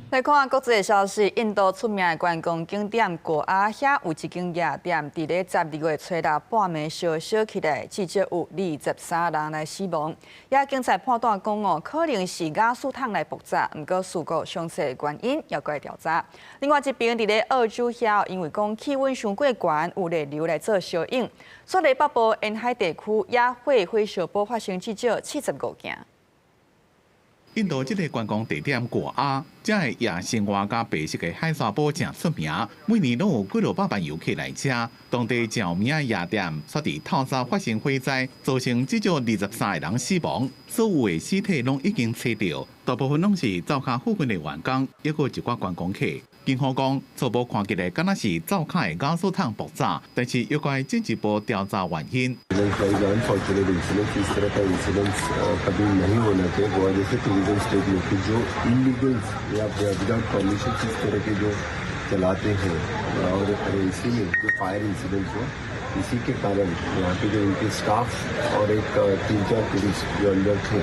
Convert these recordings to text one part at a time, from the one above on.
來看國際消息，印度出名的觀光景點果阿遐有一間夜店，佇咧12月初六半暝燒燒起來，至少有23人來死亡。也警察判斷講哦，可能是瓦斯桶來爆炸，毋過事故詳細原因猶閣調查。另外一邊佇咧澳洲遐，因為講氣溫傷過懸，有熱流來做相應，雪梨北部沿海地區野火火燒埔發生至少75件。印度這个觀光地點果阿，遮的夜生活佮白色的海沙埔誠出名，每年攏有幾落百萬遊客來遮。當地著名的夜店，煞佇透早發生火災，造成至少23個人死亡，所有的屍體攏已經揣著，大部分攏是灶跤附近的員工，抑閣一寡觀光客。警方講，初步看起來敢若是灶跤的瓦斯桶爆炸，但是猶閣進一步調查原因。 Unfortunate इस तरह का incidents कभी नहीं होना चाहिए। गोवा जैसे tourism state में कि जो इलीगल्स या without permission इस तरह के जो चलाते हैं और इसी में जो फायर इंसिडेंट्स हुआ, इसी के कारण यहाँ पे जो इनके स्टाफ और एक तीन चार टूरिस्ट जो अंदर थे。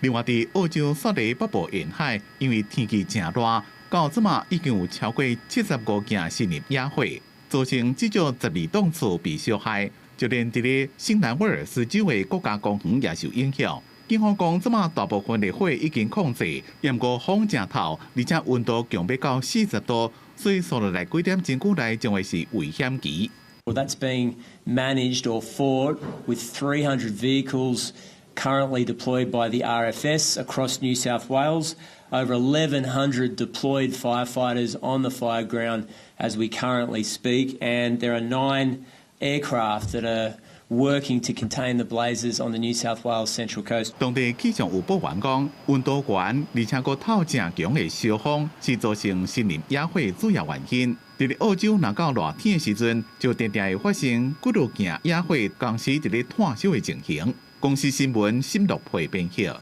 另外，佇澳洲雪梨北部沿海，因為天氣誠熱，到這馬已經有超過75件森林野火，造成至少12棟厝被燒害。就連佇咧新南威爾斯州的國家公園也受影響。警方講，這馬大部分的火已經控制，毋過風誠透，而且溫度強欲到40度，所以紲落來幾點鐘內將會是危險期。 Well, that's being managed or fought with 300 vehicles currently deployed by the RFS across New South Wales, over 1,100 deployed firefighters on the fire ground as we currently speak, and there are 9 aircraft that are working to contain the blazes on the New South Wales Central Coast. 當地氣象預報員講，溫度懸，而且閣透誠強的燒風，是造成森林野火主要原因。佇咧澳洲，若到熱天的時陣，就定定會發生幾落件野火，同時佇咧湠燒的情形。公視新聞，新樂佩編譯。